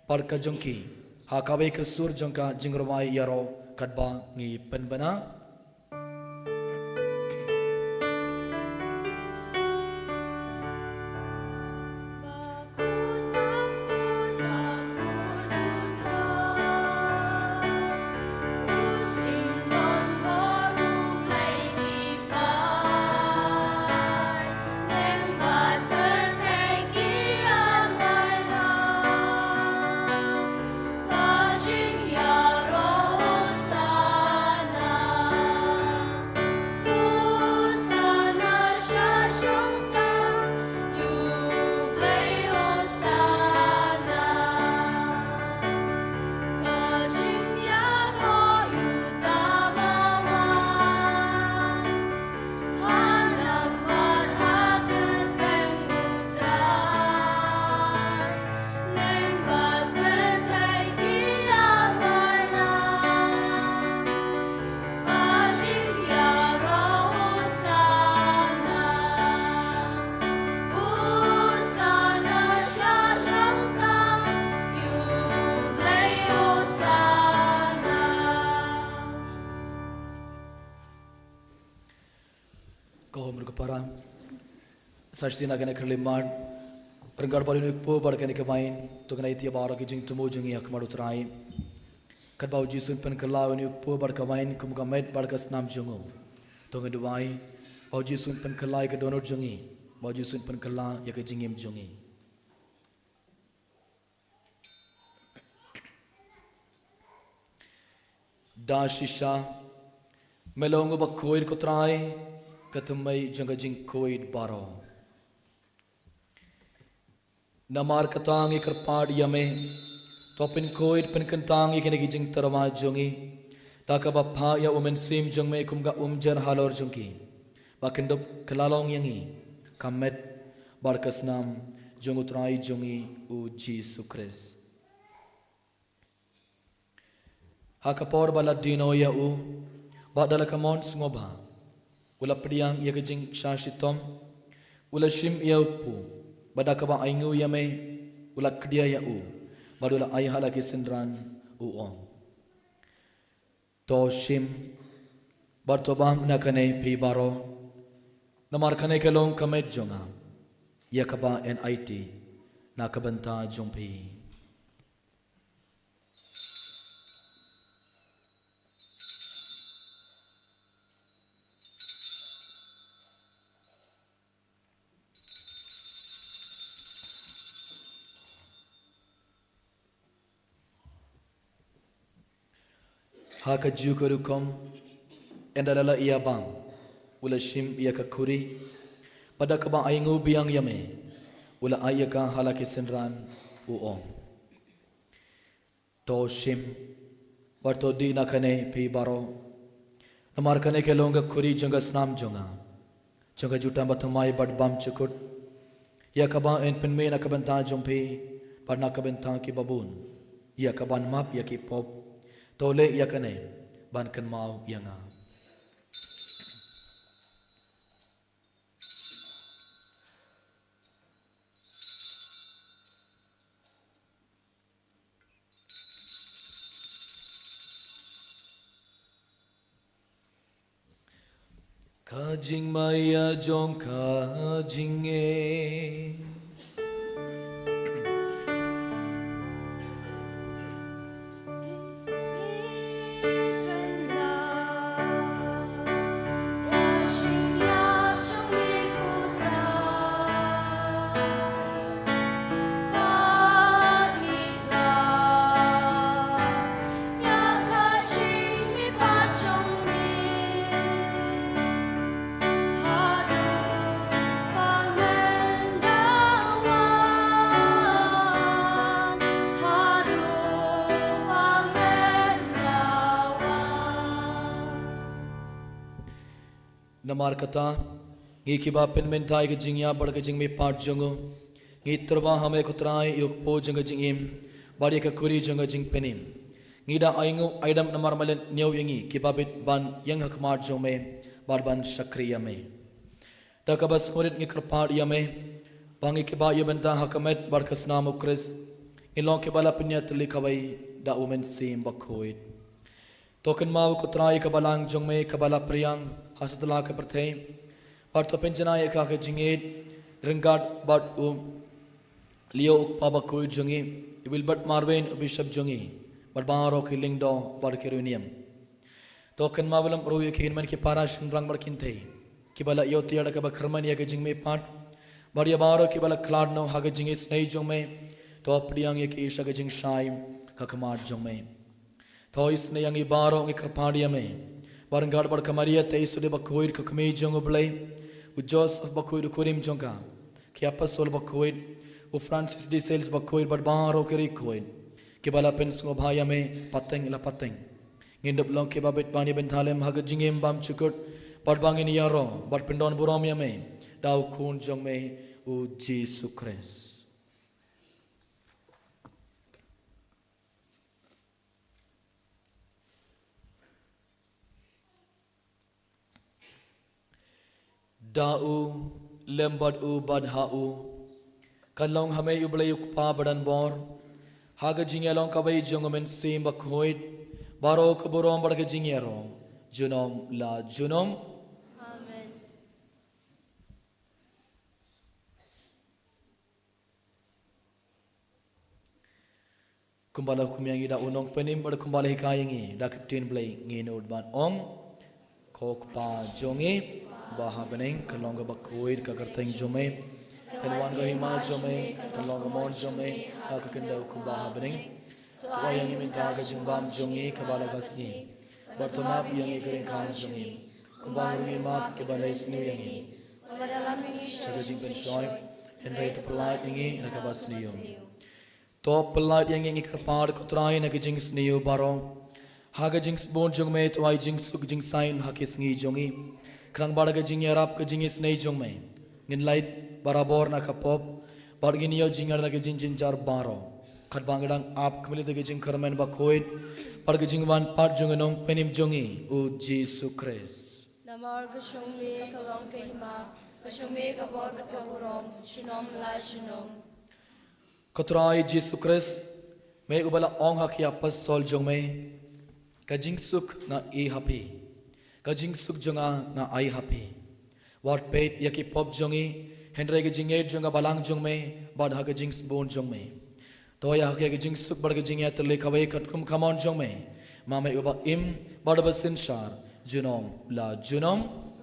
bad ka jong ki ha kawei ka sur jong ka jingrwai ïaroh katba ngi pynbna. Ko hom ruh ko para. Sa shisien ha kane ka khyllipmat ryngkat bad une u kpu bad kane ka wain, to ngin ïa ïa baroh ki jingthmu jong ngi ha khmat U Trai. Katba U Jisu un pynkylla ïa une u kpu bad ka wain kum ka met bad ka snam jong u, to ngin duwai ba U Jisu un pynkylla ïa ka dohnud jong ngi, ba U Jisu un pynkylla ïa ka jingim jong ngi. Da shisha, me long uba khuid ko Trai, ka thymmei jong ka jingkhuid baroh. Namar kata ngi kyrpad ïa me, to pynkhuid pynkyntang ïa kine ki jingtyrwa jong ngi da kaba phah ïa U Mynsiem jong me kum ka umjer halor jong ki, ba kin dup kylla long ïa ngi ka met bad ka snam jong U Trai jong ngi U Jisu Khrist. Ha ka por ba la die noh ïa u, bad da la ka mon sngewbha, u la pdiang ïa ka jingshah shitom, u la shim ïa u kpu, bad da kaba ainguh ïa me, u la khdia ïa u, bad u la ai ha la ki synran, u ong: To shim bad to bam na kane phi baroh, namar kane ka long ka met jong nga, ïa kaba yn aiti na ka bynta jong phi. Ha kajuh ka rukom, ynda la leh ïa bam, u la shim ïa ka khuri, bad da kaba ainguh biang ïa me, u la ai ïa ka ha la ki synran, u ong: To shim, bad to dih na kane phi baroh. Namar kane ka long ka khuri jong ka snam jong nga, jong ka jutang bathymmai bad bymjukut, ïa kaba yn pynmih na ka bynta jong phi bad na ka bynta ki babun, ïa kaban map ïa ki pop. To leh ïa kane ban kynmaw ïa nga. Ka jingmaïa jong ka jingngeit. Namar kata, ngi kiba pynmynta ïa ka jingïap bad ka jingmihpat jong u, ngi tyrwa ha me ko Trai, ïa u kpu jong ka jingim bad ïa ka khuri jong ka jingpynim. Ngi da ainguh aidam namar me la ñiew ïa ngi kiba bit ban ïeng ha khmat jong me bad ban shakri ïa me. Da kaba sngewrit ngi kyrpad ïa me ba ngi kiba ïa bynta ha ka met bad ka snam u Khrist, ngin long kiba la pynïatylli kawei da u Mynsiem Bakhuid. To kynmaw ko Trai ïa ka balang jong me kaba la pyrïang ha satlak ka pyrthei, bad to pynjanai ïa ka ha ka jingïeit ryngkat bad u Leo u Kpa Bakhuid jong ngi, i Wilbert Marwein u Bishop jong ngi, bad baroh ki lyngdoh bad ki riewniam. To kynmaw lem ruh ïa ki hynmen ki para shynrang bad kynthei kiba la ïoh tiar da kaba kyrmen ïa ka jingmihpat, bad ïa baroh kiba la khlad noh ha ka jingisynei jong me. To pdiang ïa ki sha ka jingshai ha khmat jong me. To isynei ïa ngi baroh, ngi kyrpad ïa me, bad ryngkat bad ka Maria Theisotti Bakhuid ka kmie jong U Blei, u Joseph Bakhuid u kurim jong ka, ki apostol bakhuid, u Francis de Sales Bakhuid bad baroh ki riewkhuid kiba la pynsngewbha ïa me pateng la pateng. Ngin dup long kiba bit ban ïa bynta lem ha ka jingim bymjukut, bad ba ngin ïaroh bad pyndonburom ïa me da u Khun jong me, u Jisu Khrist. Da u, lem bad u, bad ha u, kan long ha me U Blei U Kpa badan bor, ha ka jingïalong kawei jong U Mynsiem Bakhuid, baroh ka burom bad ka jingïaroh junom la junom. Amen. Kumba la hukum ïa ngi da u Nongpynim bad kumba la hikai ïa ngi da ka ktien Blei, ngin nud ban ong: Ko Kpa jong ngi ba ha bneng, kan long kaba khuid ka kyrteng jong me, kan wan ka hima jong me, kan long ka mon jong me ha ka khyndew kumba ha bneng. To ai ïa ngi mynta ka jingbam jong ngi kaba la ka sngi, bad to map ïa ngi ki ryngkat jong ngi, kumba ngi map ïa kiba la isynei ïa ngi. Wat ïalam ïa ngi sha ka jingpynshoi, hynrei to pyllait ïa ngi na kaba sniew. To pyllait ïa ngi, ngi kyrpad ko Trai, na ka jingsniew baroh, ha ka jingsbun jong me to ai jingsuk jingsaiñ ha ki sngi jong ngi, khnang ba da ka jingïarap ka jingisynei jong me ngin lait barabor na ka pop, bad ngin ïoh jingïarap na ka jingjynjar baroh, katba ngi dang ap khmih lynti ka jingkyrmen bakhuid bad ka jingwan pat jong u Nongpynim jong ngi, u Jisu Khrist. Namar ka shong me ka long ka hima, ka shong me ka bor bad ka burom junom la junom. Ko Trai Jisu Khrist, me uba la ong ha ki apostol jong me: Ka jingsuk nga ai ha phi, ka jingsuk jong nga nga ai ha phi. Wat peit ïa ki pop jong ngi, hynrei ka jingngeit jong ka balang jong me, bad ha ka jingsbun jong me to ïa ha ka jingsuk bad ka jingïatylli kawei katkum ka mon jong me, ma me uba im bad uba synshar junom la junom.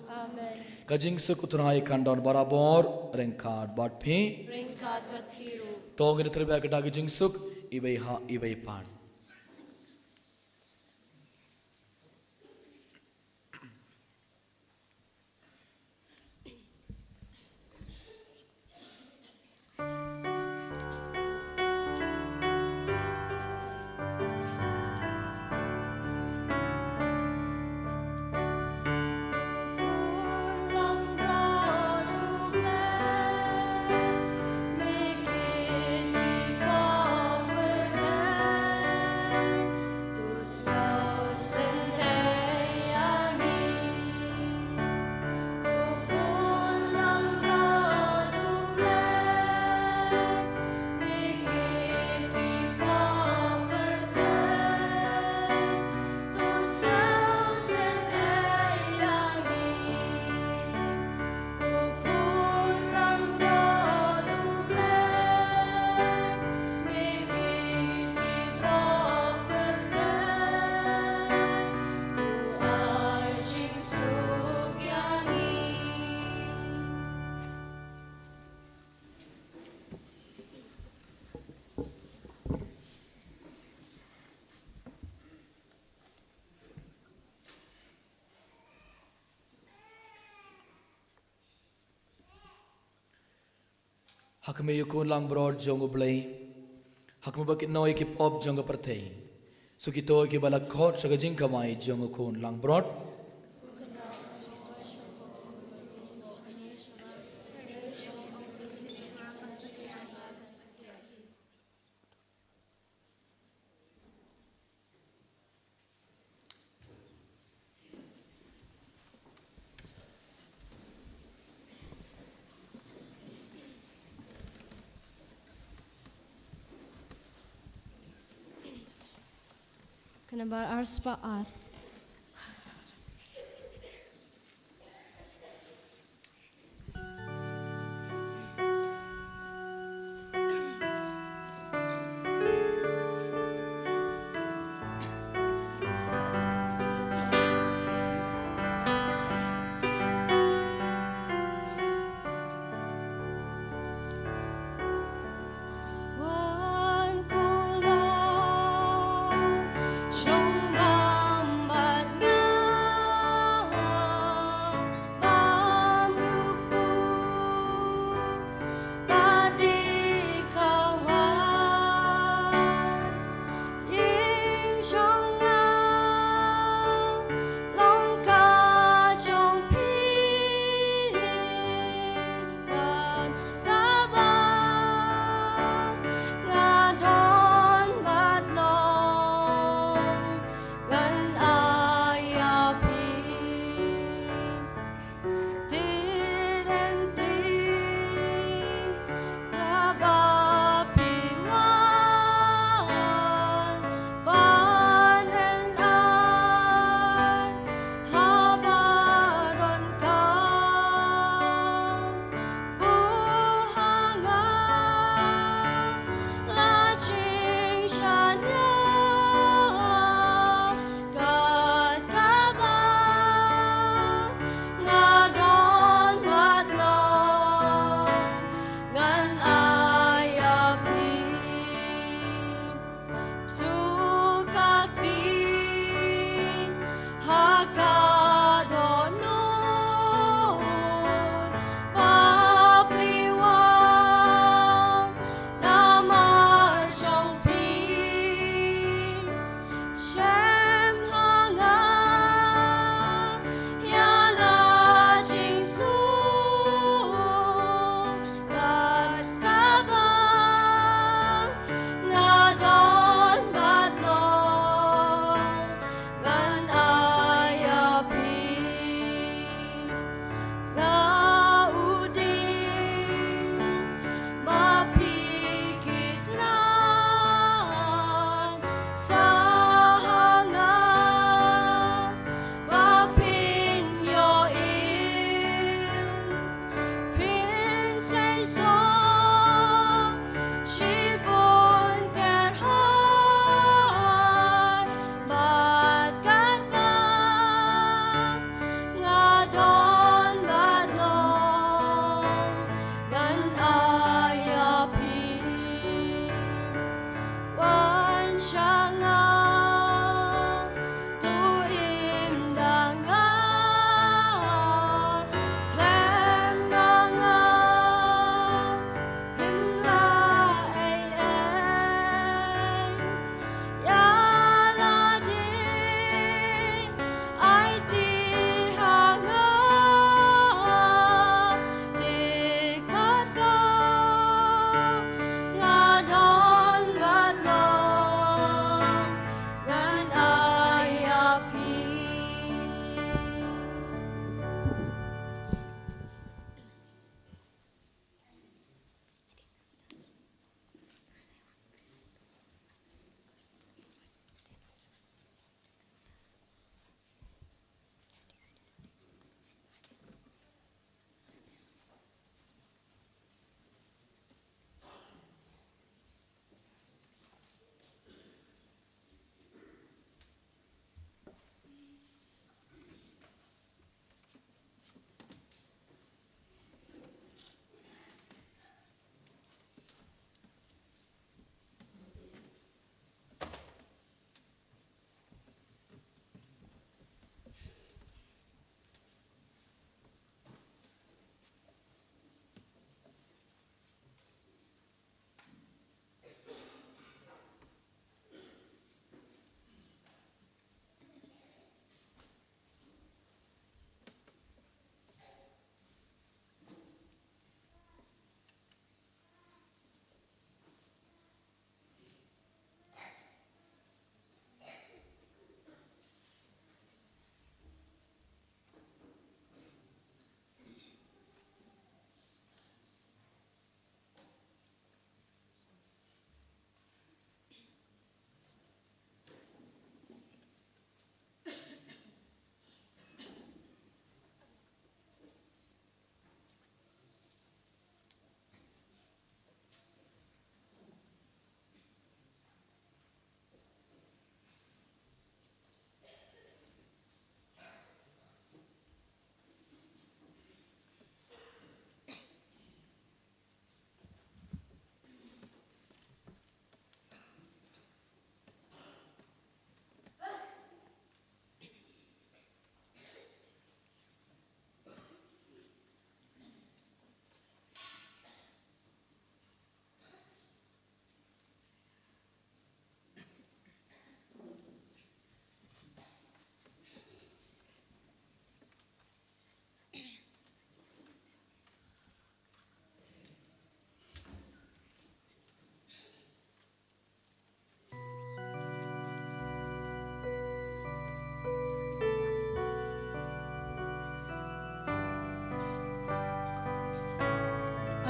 Amen. Ka jingsuk u Trai kan don barabor ryngkat bad phi. Ryngkat bad phi ruh. To ngin ïatreilang da ka jingsuk iwei ha iwei pat. Ha khmih ïa u khun langbrot jong U Blei, ha khmih ba kin noh ïa ki pop jong ka pyrthei. Sa kito kiba la khot sha ka jingkamai jong u khun langbrot. Ka nambar ar spah ar.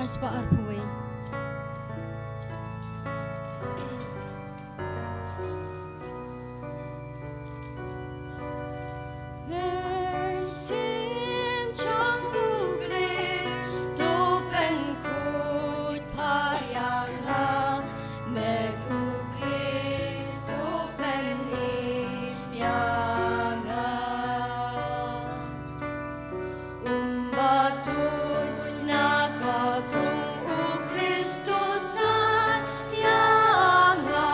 Spah arphew wei. Mynsiem jong U Khrist to pynkhuid pha ïa nga, met U Khrist to pynim ïa nga. Um ba tuid na ka krung, U Khrist to san ïa nga,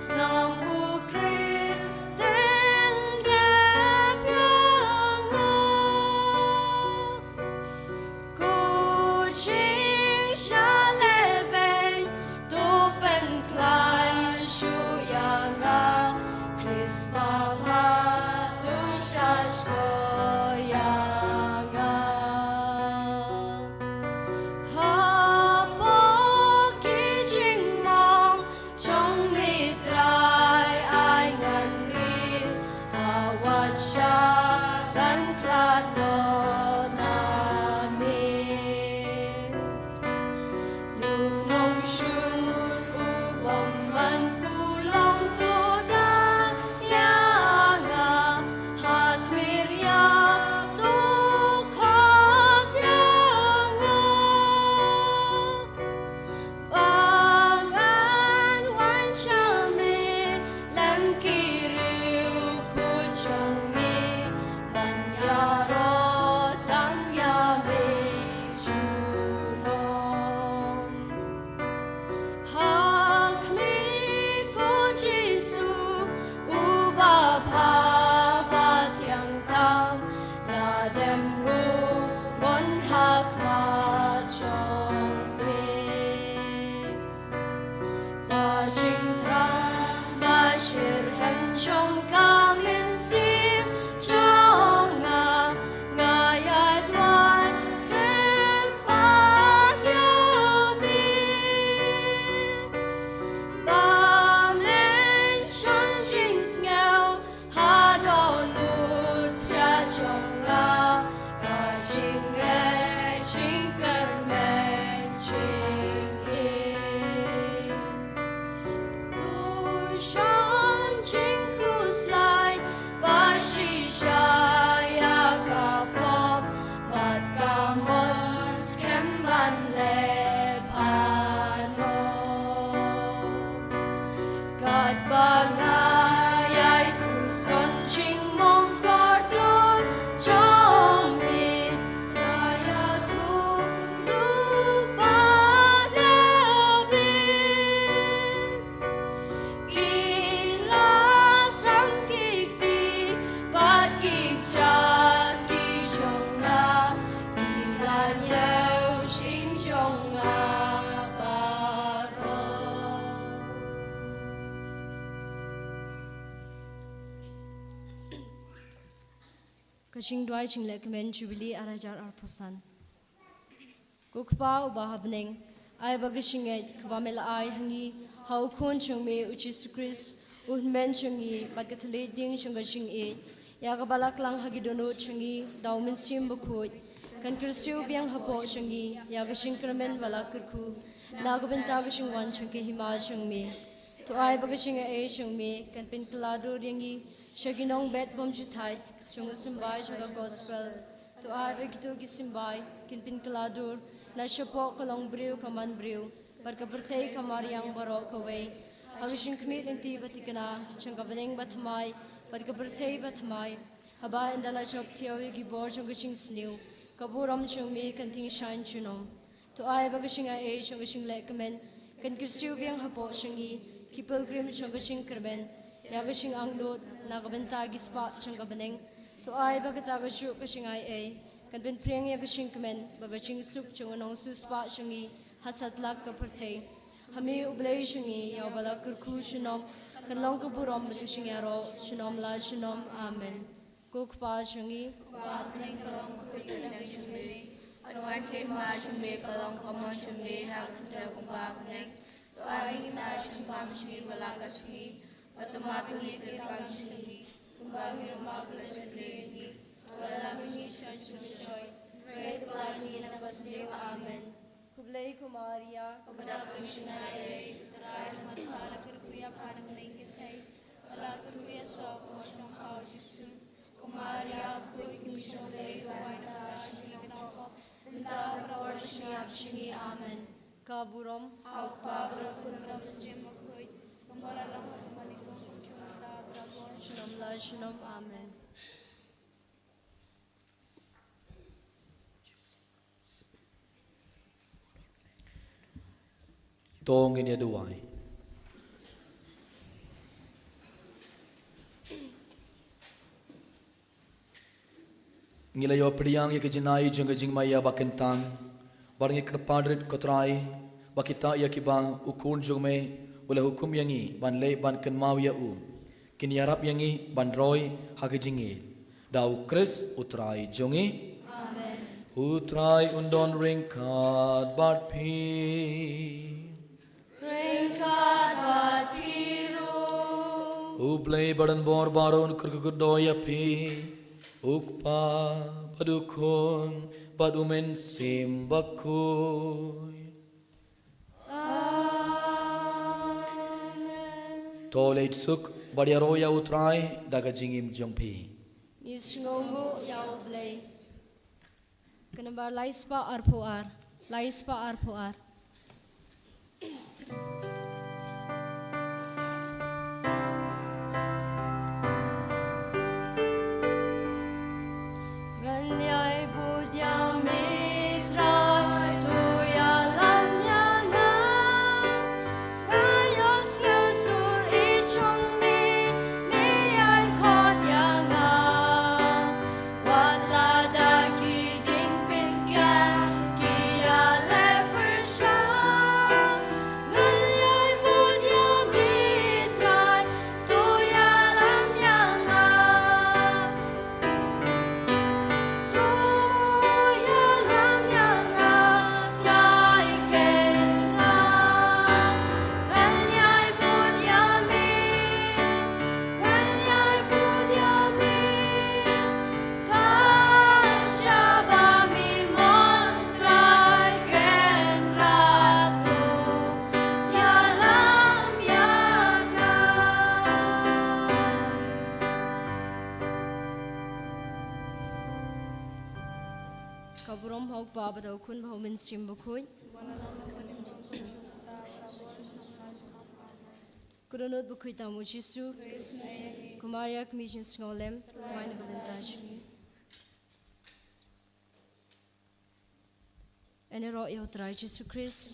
snam U Khrist ten rep ïa nga. Ko jingsha lehbeiñ to pynkhlaiñ shuh ïa nga, Khrist Papa to shah shkor ïa nga. Hapoh ki jingmong jong me Trai, ai ngan ri, ha wat sha ngan khlad noh na me. Nu nongshun u bymman, u long to da ïa nga, ha tmir ïap to khot ïa nga. Ba ngan wan sha me lem ki riewkhuid jong me, ban ïaroh tang ïa me junom. Ha khmih, ko Jisu, uba bha ba thiang tam, nga dem nguh mon ha khmat jong me. Da jingthrang ba shyrkhei jong ka mynsiem jong nga, nga ïaid wan kyrpad ïa me. Ba men shong jingsngew ha dohnud jong nga, ka jingngeit jingkyrmen jingim. To shon jingkhuslai ba shisha ïa ka pop, bad ka mon skhem ban leh pha noh. Katba nga ïai puson jingmong kordor jong me, nga ïathuh lypa da bit. Ki la sam ki kti bad ki kjat ki jong nga, ki la ñiew shynrang jong nga baroh. Ka jingduwai jinglehkmen Jubili ar hajar arphew san. Ko Kpa uba ha bneng, ai ba ka jingngeit kaba me la ai ha ngi ha u Khun jong me u Jisu Khrist, u Hynmen jong ngi, bad ka thylliej ding jong ka jingïeit, ïa kaba la klang ha ki dohnud jong ngi da u Mynsiem Bakhuid, kan kyrsiew biang hapoh jong ngi ïa ka jingkyrmen ba la kyrkhu na ka bynta ka jingwan jong ka hima jong me. To ai ba ka jingai jong me kan pynkylla dur ïa ngi sha ki nongbet bymjukut jong ka symbai jong ka gospel. To ai ba kito ki symbai kin pynkylla dur na shapoh ka longbriew ka manbriew bad ka pyrthei ka mariang baroh kawei, ha ka jingkhmih lynti ba thikna jong ka bneng bathymmai bad ka pyrthei bathymmai, haba ynda la jop thiaw ïa ki bor jong ka jingsniew, ka burom jong me kan tyngshaiñ junom. To ai ba ka jingai jong ka jinglehkmen kan kyrsiew biang hapoh jong ngi, ki pilgrim jong ka jingkyrmen, ïa ka jingangnud na ka bynta ki spah jong ka bneng. To ai ba kata kajuh ka jingai kan pynpriang ïa ka jingkmen bad ka jingsuk jong u nongsiewspah jong ngi ha satlak ka pyrthei. Ha me U Blei jong ngi, ïa uba la kyrkhu junom, kan long ka burom bad ka jingïaroh junom la junom. Amen. Ko Kpa jong ngi, uba ha bneng, ka long ka khuid ka kyrteng jong me. Ban wan ka hima jong me, ka long ka mon jong me ha ka khyndew kumba ha bneng. To ai ïa ngi mynta ka jingbam jong ngi ba la ka sngi, bad to map ïa ngi ki kam jong ngi, kumba ngi ruh map ïa kiba sngewsih ïa ngi. To lada ïa ngi sha ka jingshoi, hynrei to pynlait ïa ngi na kaba sniew. Amen. Ko Blei ko Maria. Kaba dap ka jingaiei, U Trai u don bad pha, la kyrkhu ïa pha na bneng ki kynthei, bad la kyrkhu ïa u soh ka jong pha u Jisu. Ko Maria, khuid ka jong U Blei, duwai na pha sha ngi ki kynnoh, mynta bad ha ka por ba ngi ap jong ngi. Amen. Ka burom ha U Kpa bad ha U Khun bad ha U Mynsiem Bakhuid, kumba la long, kumba ngi kwah, kumjuh mynta bad ha ka por junom la junom. Amen. To ngin ïa duwai. Ngi la ïoh pdiang ïa ka jingai jong ka jingmaïa ba kyntang, bad ngi kyrpad rit ko Trai, ba kita ïa kiba u Khun jong me u la hukum ïa ngi ban leh ban kynmaw ïa u, kin ïarap ïa ngi ban roi ha ka jingïeit. Da U Khrist U Trai jong ngi. Amen. U Trai un don ryngkat bad phi. Ryngkat bad phi ruh. U Blei ba don bor baroh un kyrkhu kyrdoh ïa phi. U Kpa bad U Khun bad U Mynsiem Bakhuid. Amen. To leit suk bad ïaroh ïa U Trai da ka jingim jong phi. Ngi sngewnguh ïa U Blei. Ka nambar lai spah arphew ar, lai spah arphew ar. Ngan ïai bud ïa me Trai, to ïalam ïa nga. Nga ïohsngew sur i jong me, me ïai khot ïa nga. Wat lada ki diengpyngkiang ki ïaleh pyrshah, ngan ïai bud ïa me Trai, to ïalam ïa nga. To ïalam ïa nga Trai Kynrad, ngan ïai bud ïa me, ngan ïai bud ïa me. Ka jaka ba me mon Trai Kynrad, to ïalam ïa nga. Ka burom ha U Kpa bad ha U Khun bad ha U Mynsiem Bakhuid. Ka dohnud bakhuid tam u Jisu. Ko Maria kmie jingsngewlem, duwai na ka bynta jong ngi. Yn ïaroh ïa U Trai Jisu Khrist.